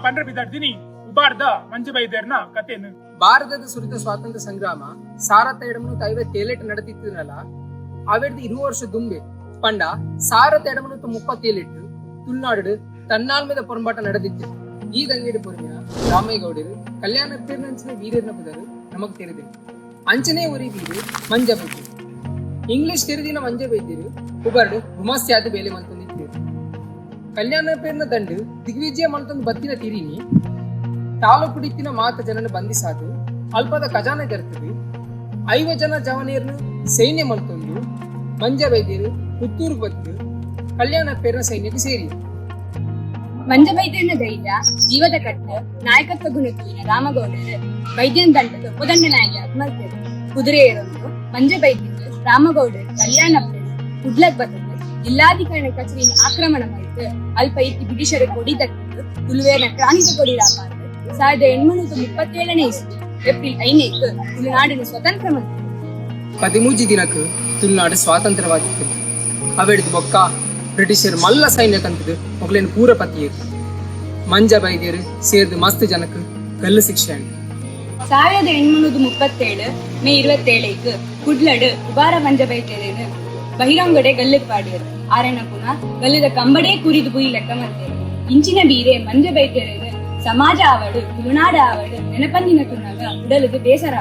ಪಂಡ್ರೆ ಬಿದರ್ದಿನಿ ಉಬಾರ್ದ ಮಂಜ ಬೈದೇರ್ನ ಕಥೆನ್. ಭಾರತದ ಸುರಿತ ಸ್ವಾತಂತ್ರ್ಯ ಸಂಗ್ರಾಮ ಸಾರತ್ತ ಎಡಮುನೂತ ಐವತ್ತೇಳೆಟ್ ನಡೆದಿತ್ತಿನಲ್ಲ, ಅವೆಡ್ದು 20 ವರ್ಷ ದುಂಬೆ ಪಂಡ 1837ಟ್ ತುಳುನಾಡು ತನ್ನಾಲ್ಮೆದ ಪೊರಂಬಾಟ ನಡೆದಿತ್ತು. ಈ ದಂಗೆಡ್ ಪೊರ್ಮಿನ ರಾಮೇಗೌಡರು, ಕಲ್ಯಾಣ ಪೇರ್ನಂಚಿನ ವೀರರ್ನ ಪುದರು ನಮಕ್ ತೆರೆದೆ. ಅಂಚನೆ ಒರಿ ವೀರು ಮಂಜ ಬೈದ್ಯರು. ಇಂಗ್ಲಿಷ್ ತೆರೆದಿನ ಮಂಜ ಬೈದ್ಯರು ಉಬರ್ಡ್ ಗುಮಾಸ್ತಿಯಾದ ಬೇಲೆ ಮಲ್ತೊಂದಿತ್ತೇರು. ಕಲ್ಯಾಣ ಪೇರ್ನ ದಂಡು ದಿಗ್ವಿಜಯ ಮಲ್ತೊಂದು ಬತ್ತಿನ ತಿರಿನಿ ತಾಲೂಕುಡಿತ್ತಿನ ಮಾತ ಜನನ ಬಂಧಿಸಾದು ಅಲ್ಪದ ಖಜಾನೆ ದರ್ತದೆ 50 ಜನ ಜವನೇರ್ನು ಸೈನ್ಯ ಮಲ್ತೊಂದು ಮಂಜ ವೈದ್ಯರು ಪುತ್ತೂರು ಬತ್ತು ಕಲ್ಯಾಣ ಪೇರ್ನ ಸೈನ್ಯಕ್ಕೆ ಸೇರಿ. ಮಂಜ ವೈದ್ಯನ ಧೈರ್ಯ, ಜೀವದ ಕಟ್ಟು, ನಾಯಕತ್ವ ಗುಣ ತೂಯಿನ ರಾಮಗೌಡರು ವೈದ್ಯನ ದಂಡದ ಉಪದಂಡ ನಾಯಿಯಾಗಿ ಮಲ್ತೇವೆ. ಕುದುರೆ ಏರೊಂದು ಮಂಜ ವೈದ್ಯರು, ರಾಮಗೌಡರು, ಕಲ್ಯಾಣಪ್ಪರು ಕುಡ್ಲಕ್ ಬತ್ತது ಜಿಲ್ಲಾಧಿಕಾರಿ ಕಚೇರಿನ ಆಕ್ರಮಣ ಮಾಡಿತು. ಅಲ್ಪ ಇತ್ತಿ ಬ್ರಿಟಿಷರ ಕೊಡಿ ತಟ್ಟಿದ್ದು ತುಳುವೇರ್ನ ಕ್ರಾಂತಿ ಕೊಡಿ ರಾಪಾರ್ದು 1837ನೇ ಇಸ್ವಿ ಏಪ್ರಿಲ್ 5ನೇಕ್ ತುಳುನಾಡಿನ ಸ್ವತಂತ್ರ ಮಂತ್ರಿ. 13 ದಿನಕ್ಕೆ ತುಳುನಾಡು ಸ್ವಾತಂತ್ರ್ಯವಾಗಿತ್ತು. ಅವೆಡ್ದು ಬೊಕ್ಕ ಬ್ರಿಟಿಷರು ಮಲ್ಲ ಸೈನ್ಯ ಕಂತದು ಮೊಗಲೇನು ಪೂರ ಪತಿಯರು. ಮಂಜ ಬೈದ್ಯರು ಸೇರ್ದು ಮಸ್ತ್ ಜನಕ್ಕೆ ಗಲ್ಲು ಶಿಕ್ಷೆ ಅಂಡ್. 1837 ಮೇ 27ಕ್ ಕುಡ್ಲಡು ಉಬಾರ ಮಂಜ ಬೈತೇರೇನು ಬಹಿರಂಗಡೆ ಗಲ್ಲುಗ್ ಪಾಡಿಯರು. ಆರೆನ ಪುನ ಗಲ್ಲುದ ಕಂಬಡೇ ಕುರಿದು ಬುಯಿ ಲೆಕ್ಕ ಮಲ್ತೇರು. ಇಂಚಿನ ಬೀರೆ ಮಂಜ ಬೈತೇರೇನು ಸಮಾಜ ಆವಡು, ತುಳುನಾಡ ಆವಡು ನೆನಪಂದಿನ ತುನಾಗ ಉಡಲುಗು ಬೇಸರ.